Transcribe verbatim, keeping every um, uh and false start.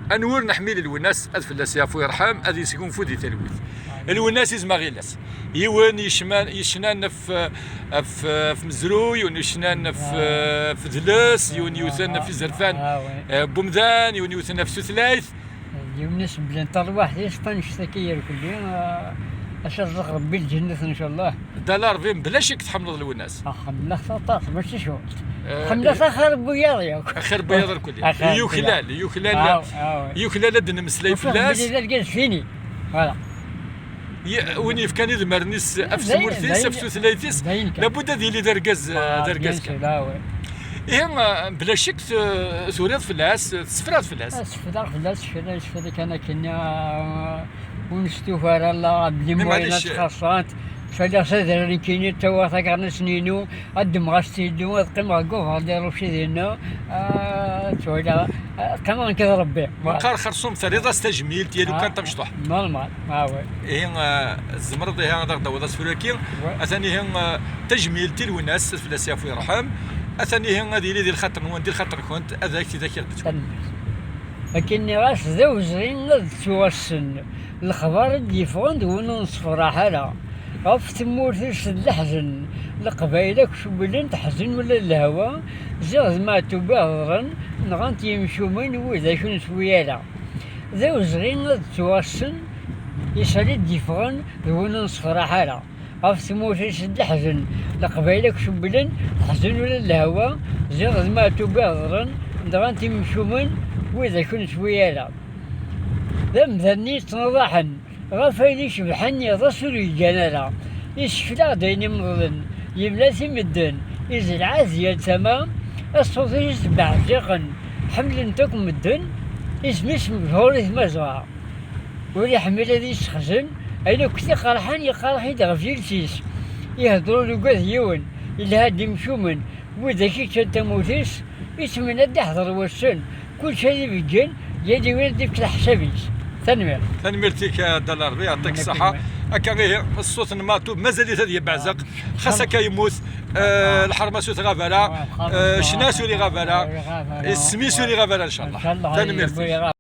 Anwur neḥmil Lwennas, ad fell-as yeɛfu yerḥem, ad yesgunfu di talwit. Lwennas izem aɣilas. Yiwen yecman, yecnan ɣef, ɣef, ɣef Mezruy, yiwen yecnan ɣef, ɣef Dles, yiwen yewten ɣef izerfan, eh, n umdan, yiwen yewten ɣef tutlayt. Yiwen iseblen tarwiḥt-is, tanect-agi irkelli, eh, ad s-rẓeɣ Rebbi lǧennet, ncallah. Dda Larbi, mebla ccek tḥemmleḍ Lwennas. Ah, ḥemmleɣ-t aṭas, mačči cwiṭ. Eh, ḥemmleɣ-t axir n wiyaḍ yakk. Axir n wiyaḍ irkelli. Axir n wiyaḍ. Yuklal, yuklal, aw, aw. Yuklal ad d-nemmeslay fell-as. Belli d argaz fini. Voilà. Ye-, win yefkan idmaren-is ɣef tmurt-is, ɣef tutlayt-is, labud ad yili d argaz, ah, d argaz kan. Ihi, ah, bla ccek t-, turiḍ fell-as, tessefraḍ fell-as. Ah, sefraɣ fell-as kra, yessefra kan akken, ah, ur nestufa ara, la, belli mwayen ad txaṣṣant. Ttwaliɣ s adrar nekkini, ttawiɣ takernisin-inu, ad ddmeɣ astilu, ad qqimeɣ deg uberḍi ruci dinna, ah, ttwaliɣ, ah, qqimeɣ nekk d Rebbi. Meqqar xerṣum terriḍ-as tajmilt, ya lukan tamecṭuḥt. Normal, ah, ouais. Ihi, ah, tzemreḍ ihi ad aɣ-d-tawiḍ asefru-agi. Ouais. Atan ihi, ah, tajmilt i Lwennas, ad fell-as yeɛfu yerḥem. Atan ihi ad yili di lxaṭer-nwen, di lxaṭer-nkent, ad ak-t-id-akiɣ. Tanemmirt. Akken nniɣ-as, d awezɣi ad ttuɣassen lexbar i d-yeffɣen d win ur nessefraḥ ara. Ɣef tmurt-is d leḥzen, Leqbayel akk cewwlen, teḥzen ula d lehwa, ziɣ d Meɛtub i iheḍren, nɣan-t yimcumen, widak ur neswi ara. D awezɣi ad ttuɣassen, isali d-yeffɣen d win ur nessefraḥ ara. Ɣef tmurt-is d leḥzen, Leqbayel akk cewwlen, teḥzen ula d lehwa, ziɣ d Meɛtub i iheḍren, nɣan-t yimcumen, widak ur neswi ara. D amdan-nni yettnaḍaḥen ɣef wayen icebḥen, iḍes ur yeggan ara. Isekfel-aɣ-d ayen imeḍlen, yemla-t i medden, izelɛa-t di yal tama, ṣṣut-is beɛziqen, ḥemmlen-t akk medden, isem-is meǧhur i tmazɣa. Ur iḥemmel ad yessexzen, ayen akk t-iqerḥen yeqreḥ-it ɣef yiles-is. Ihedder ur yugad yiwen, yelha-d imcumen, widak yeččan tamurt-is, itmen ad d-iḥḍer wass-en, kulci ad ibeggen, yal yiwen ad d-ifk leḥsab-is. Tanemmirt. Tanemmirt-ik, a Dda Larbi, yeɛṭik ṣṣeḥḥa. Akka ihi, ṣṣut n Meɛtub mazal-it ad yebbeɛzeq, xas akka yemmut, eh, lḥerma-s ur tɣab ara, eh, ccna-s ur iɣab ara, isem-is ur iɣab ara, ncallah. Tanemmirt-ik.